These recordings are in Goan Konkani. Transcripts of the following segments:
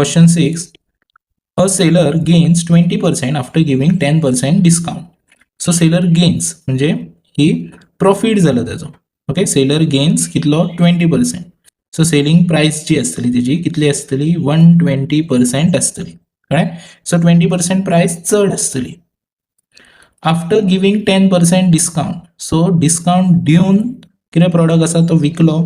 Question 6. A seller gains 20% after giving 10% discount. So seller gains म्हणजे ही प्रॉफिट जालो ताजो. ओके, सेलर गेन्स कितलो? 20%. सो सेलिंग प्रायस जी आसतली तेजी कितली आसतली? 120% आसतली, कळ्ळें? सो 20% प्रायस चड आसतली after giving 10% discount. So discount दिवन कितें प्रॉडक्ट आसा तो विकलो,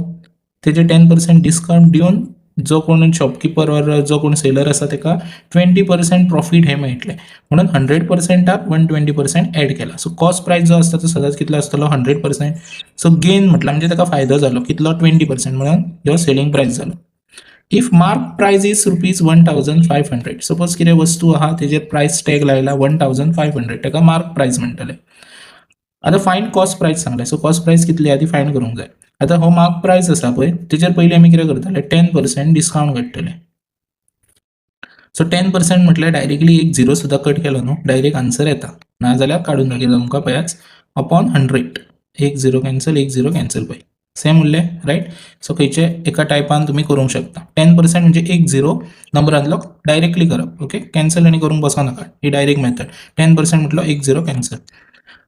तेजे 10% डिस्कावंट दिवन जो कोण शॉपकिपर ऑर जो कोण सेलर आसा तेका 20% प्रॉफीट हे मेळटलें. म्हणून 100%ाक 120% एड केला. सो कॉस्ट प्रायस जो आसता तो सदांच कितलो आसतलो? 100%. सो गेन म्हटल्यार म्हणजे ताका फायदो जालो कितलो? 20%. म्हणून ह्यो सेलिंग प्रायस जालो. If mark price is ₹1500, suppose कितें वस्तू आहा, तेजेर प्रायस टॅग लायला 1500, ताका मार्क प्रायस म्हणटले. आतां फायंड कॉस्ट प्रायस सांगलें. सो कॉस्ट प्रायस कितली आहा ती फायंड करूंक जाय. आतां हो मार्क प्रायस आसा पळय, तेजेर पयलीं आमी कितें करतले? 10% डिस्कावंट काडटले. सो 10% म्हटल्यार डायरेक्टली एक झिरो सुद्दां कट केलो न्हू, डायरेक्ट आन्सर येता. नाजाल्यार काडून दाखयता तुमकां, पळयाच, अपॉन 100. एक झिरो कॅन्सल, एक झिरो कॅन्सल, पळय सेम उरलें, रायट? सो खंयचे एका टायपान तुमी करूंक शकता. 10% म्हणजे एक झिरो नंबरांतलो डायरेक्टली करप. ओके, कॅन्सल आनी करूंक बसो नाका. ही डायरेक्ट मेथड. 10% म्हटलो, एक झिरो कॅन्सल.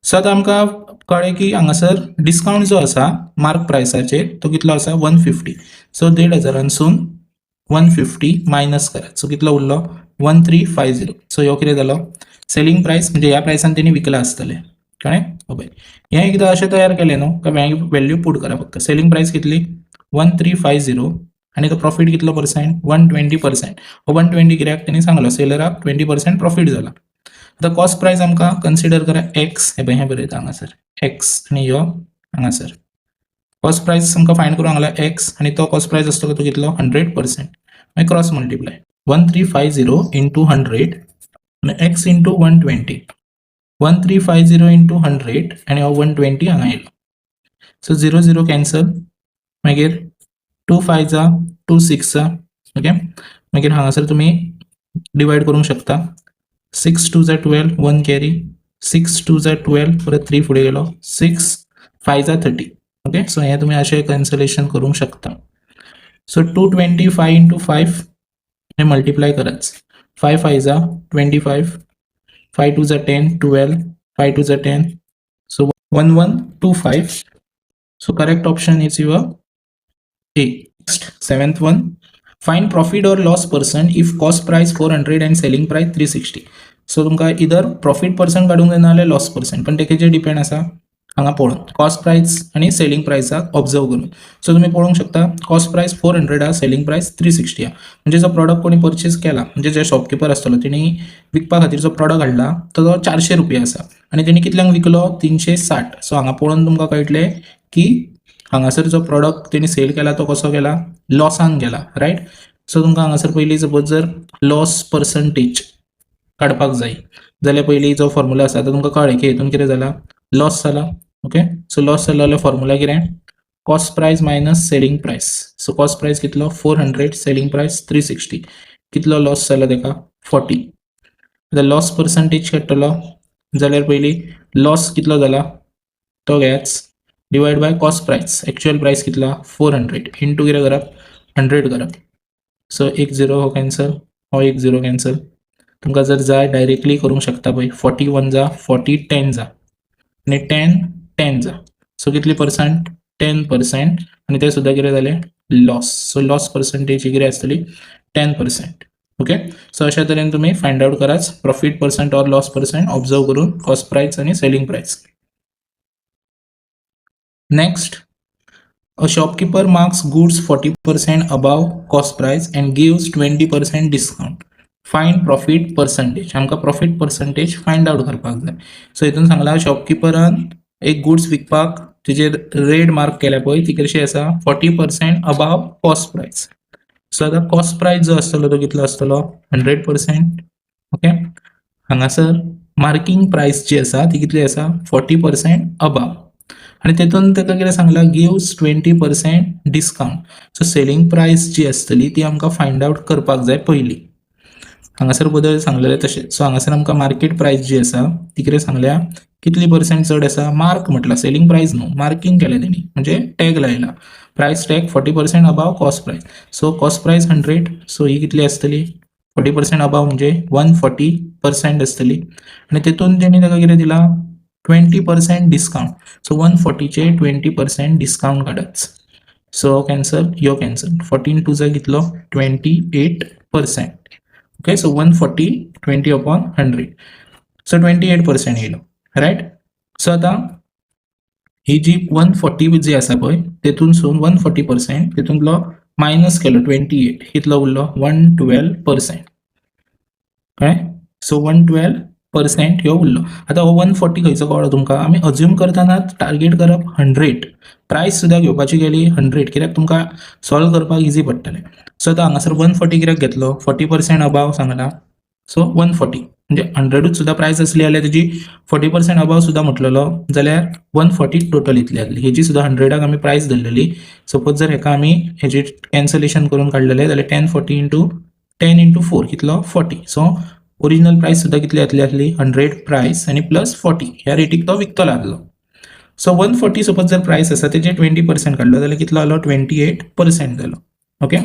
सो आतां आमकां कळ्ळें की हांगासर डिस्कावंट जो आसा मार्क प्रायसाचेर तो कितलो आसा? 150. सो 1500 सून 150 मायनस करात. सो कितलो उरलो? 1350. सो ह्यो कितें जालो? सेलिंग प्रायस. म्हणजे ह्या प्रायसान तेणी विकला आसतलें, कळ्ळें? हो पळय, हें एकदां अशें तयार केलें न्हू काय व्हॅल्यू पूट करा फक्त. सेलिंग प्रायस कितली? 1350. आनी तो प्रॉफीट कितलो पर्संट? 120%. हो 120 कित्याक? तेणी सांगलो सेलराक 20% प्रॉफीट जाला. आतां कॉस्ट प्रायस आमकां कन्सिडर करा एक्स. हे पळय, हें बरयता हांगासर एक्स आनी ह्यो हांगासर कॉस्ट प्रायस आमकां फायंड करूंक सांगला एक्स. आनी तो कॉस्ट प्रायस आसतलो तो कितलो? 100%. मागीर cross multiply, 1350 into 100 आनी x into 120. 1350 into 100 आनी हो 120 हांगा येयलो. So zero zero cancel. मागीर टू फाय जा, टू सिक्स जा. ओके, मागीर हांगासर तुमी डिवायड करूंक शकता. Six two za 12, one carry. Six two za 12, परत थ्री फुडें गेलो. सिक्स फाय जा 30. ओके, सो हें तुमी अशें कॅन्सलेशन करूंक शकता. So 225 into five hey multiply कराच. Five five za 25, five two za 10, 12, five two za 10, so 1125. So correct option is your A. Next, seventh one. Find profit or loss percent if cost price 400 and selling price 360. So तुमकां इधर प्रॉफिट पर्संट काडूंक जाय नाजाल्यार लॉस पर्संट, पण ते तेजेर डिपेंड आसा. हांगा पळोवन कॉस्ट प्रायस आनी सेलिंग प्रायसाक ऑब्जर्व करून. सो तुमी पळोवंक शकता, कॉस्ट प्रायस 400 आहा, सेलिंग प्रायस 360 आहा. म्हणजे जो प्रॉडक्ट कोणी परचेज केला, म्हणजे जे शॉपकिपर आसतलो तेणी विकपा खातीर जो प्रॉडक्ट हाडला तो 400 रुपया आसा आनी तेणी कितल्यांक विकलो? 360. सो हांगा पळोवन तुमकां कळटलें की हांगासर जो प्रॉडक्ट तेणी सेल केला तो कसो केला? लॉसान गेला, रायट? सो तुमकां हांगासर पयलीं सपोज जर लॉस पर्संटेज काडपाक जाय जाल्यार पयलीं जो फॉर्मुला आसा तो तुमकां कळ्ळें की हितून कितें जाला? लॉस जाला. ओके, सो लॉस जालो जाल्यार फॉर्मुला कितें? Cost price minus selling price. So cost price कितलो? 400. Selling price 360. कितलो लॉस जालो तेका? 40. आतां लॉस पर्संटेज काडटलो जाल्यार पयलीं लॉस कितलो जाला तो घेयाच, divide by cost price. Actual price कितलो? 400. इंटू कितें करप? 100 करप. सो एक झिरो हो कॅन्सल, हो एक झिरो कॅन्सल. तुमकां जर जाय डायरेक्टली करूंक शकता. पळय, 40 वन जा 40, 10 जा आनी 10 10 जा. सो कितली पर्संट? 10%. आनी ते सुद्दां कितें जालें? लॉस. सो लॉस पर्संटेज ही कितें आसतली? 10%. ओके, सो अशा तरेन तुमी फायंड आउट कराच profit percent or loss percent observe करून कॉस्ट प्रायस आनी selling price. Next. A shopkeeper marks goods 40% above cost price and gives 20% discount. Find profit percentage. आमकां प्रॉफिट पर्संटेज फायंड आउट करपाक जाय. सो हितून सांगला, शॉपकिपरान एक गुड्स विकपाक तेजेर रेट मार्क केल्या पळय, ती कशी आसा? 40% above cost price. So आतां कॉस्ट प्रायस जो आसतलो तो कितलो आसतलो? 100%. ओके, हांगासर मार्किंग प्रायस जी आसा ती कितली आसा? 40% अबाव. आनी तेतून ताका कितें सांगलां? Gives 20% discount. So selling price जी आसतली ती आमकां फायंड आउट करपाक जाय पयलीं. हांगासर बदल सांगलेलें तशें. सो हांगासर आमकां मार्केट प्रायस जी आसा ती कितें सांगल्या? कितली पर्संट चड आसा? मार्क म्हटलां, सेलिंग प्रायस न्हू. मार्किंग केलें तेणी, म्हणजे टॅग लायला. Price tag 40% above cost price. So cost price 100, so ही कितली आसतली? 40% अबाव म्हणजे 140% आसतली. आनी तेतून तेणी ताका कितें दिलां? 20% डिस्कावंट. सो 140चे 20% डिस्कावंट काडच. सो कॅन्सल, यो कॅन्सल. 14 टू जा कितलो? 28%. Okay, so 140, 20 upon 100, so 28% येयलो, रायट? सो आतां ही जी 140 जी आसा पळय, तेतूनसून 140% तितूंतलो मायनस केलो 28, कितलो उरलो? 112%. कळ्ळें? सो 112% ह्यो उरलो. आतां हो 140 खंयचो कळ्ळो तुमकां? आमी अज्यूम करतना टार्गेट करप 100, प्रायस सुद्दां घेवपाची गेली 100, कित्याक तुमकां सॉल्व करपाक इजी पडटलें. सो आतां हांगासर 140 कित्याक घेतलो? 40% अबाव सांगला, सो 140 म्हणजे 100ूच सुद्दां प्रायस आसली जाल्यार तेजी 40% अबाव सुद्दां म्हटलेलो जाल्यार 140 टोटल इतली जातली. हेजी सुद्दां 100ाक आमी प्रायस धरलेली. सपोज जर हेका आमी हेजी कॅन्सलेशन करून काडलेले जाल्यार 10 40 into 10 into 4 कितलो? 40. सो ओरिजिनल प्रायस सुद्दां कितली जातली आसली? 100 प्रायस आनी प्लस 40 ह्या रेटीक तो विकतलो आसलो. सो 140 सपोज जर प्रायस आसा, तेजे 20% काडलो जाल्यार कितलो आलो? 28% जालो. ओके,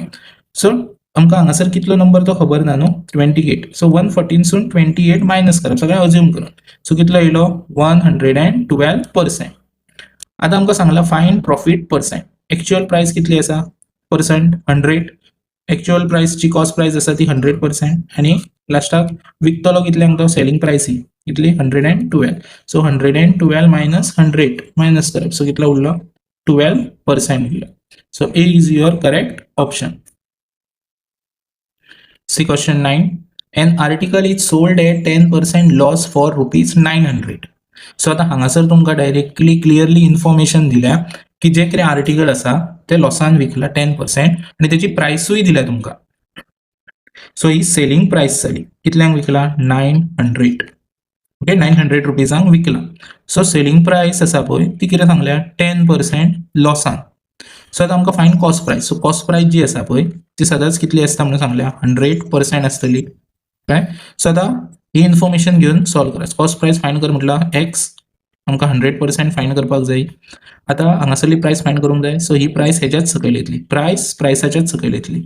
सो आमकां हांगासर कितलो नंबर तो खबर ना न्हू? 28. सो 140नसून 28 मायनस करप, सगळें अज्यूम करून. सो कितलो येयलो? 112%. आतां आमकां सांगलां find profit percent. Actual price कितली आसा पर्संट? 100. एक्च्युअल प्रायसची कॉस्ट प्रायस आसा ती 100% आनी लास्टाक विकतलो कितल्यांक तो? सेलिंग प्रायस ही कितली? 112. So 112 minus 100 minus करप. सो कितलो उरलो? 12% उरलो. So A is your correct option. See question 9. An article is sold at 10% loss for ₹900. So आतां हांगासर तुमकां डायरेक्टली क्लियरली इन्फॉर्मेशन दिल्या की जे कितें आर्टिकल आसा ते लॉसान विकला 10% आनी तेची प्रायसूय दिल्या तुमकां. सो ही सेलिंग प्रायस जाली. कितल्यांक विकला? 900. ओके, 900 रुपीजांक विकला. सो सेलिंग प्रायस आसा पळय, ती कितें सांगल्या? 10% लॉसान. सो आतां आमकां find cost price. So cost price जी आसा पळय, ती सदांच कितली आसता म्हणून सांगल्या? 100% आसतली. काय? सो आतां ही इन्फॉर्मेशन घेवन सॉल्व करात. कॉस्ट प्रायस फायंड कर म्हटलां, एक्स आमकां 100% फायंड करपाक जाय. आतां हांगासरली प्रायस फायंड करूंक जाय. सो ही प्रायस हेज्याच सकयल येतली, प्रायस प्रायसाच्याच सकयल येतली.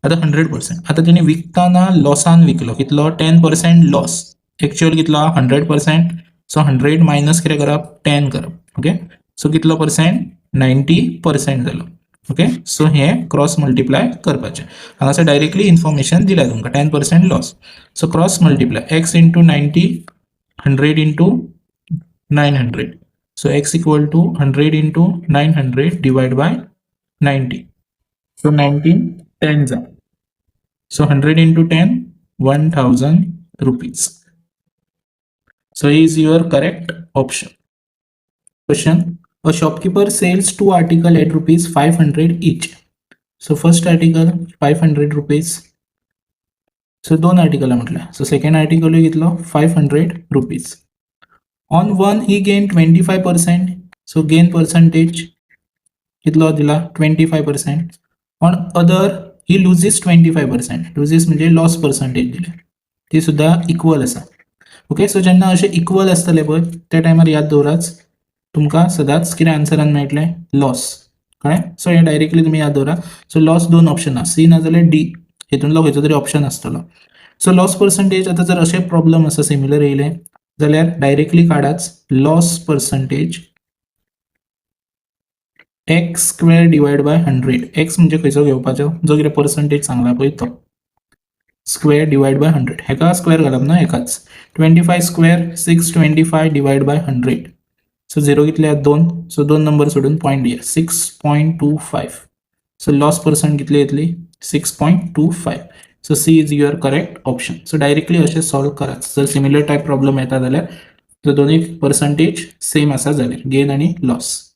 आतां 100%. आतां तेणी विकतना लॉसान विकलो. कितलो? 10% लॉस. एक्च्युअल कितलो? 100%. सो 100 मायनस कितें करप? 10 करप. ओके, सो कितलो पर्सेंट? 90% जालो. ओके, सो हे क्रॉस मल्टिप्लाय करपाचें. हांगासर डायरेक्टली इन्फॉर्मेशन दिल्या तुमकां, 10% loss. So cross multiply, x into 90, 100 into 900. So x equal to 100 into 900 divide by 90. So 19 10 जा. So 100 into 10, ₹1000. So is your correct option. Question: a shopkeeper sells two article at ₹500 each. So first article ₹500. So दोन आर्टिकल म्हटलं. सो सेकंड आर्टिकल कितलो? ₹500. On one he gain 25%. So gain percentage कितलो दिला? 25%. On other he loses 25%. Loses म्हणजे लॉस पर्सेंटेज दिले, ती सुद्धा इक्वल आसा. ओके, सो जेन्ना अशें इक्वल आसतले पळय, त्या टायमार याद दवराच, तुमकां सदांच कितें आन्सरान मेळटलें? लॉस. कळ्ळें? सो हें डायरेक्टली तुमी याद दवरा. सो लॉस दोन ऑप्शन आसा, सी नाजाल्यार डी, हेतूंतलो खंयचो तरी ऑप्शन आसतलो. सो लॉस पर्संटेज, आतां जर अशें प्रॉब्लम आसा, सिमिलर येयलें जाल्यार directly काडाच loss percentage, x square divide by 100. X म्हणजे खंयचो घेवपाचो? जो कितें पर्संटेज सांगला पळय तो, स्क्वेअर डिवायड बाय 100. हेका स्क्वेअर घालप ना, हेकाच. 25 square 625 divide by 100. So zero कितले आहात? दोन. सो दोन नंबर सोडून पॉयंट दिया, 6.25. सो लॉस पर्संट कितली येतली? 6.25. So C is your correct option. So directly अशें सॉल्व करात जर सिमिलर टायप प्रॉब्लम येता जाल्यार, जर दोनूय पर्संटेज सेम आसा जाल्यार, गेन आनी लॉस.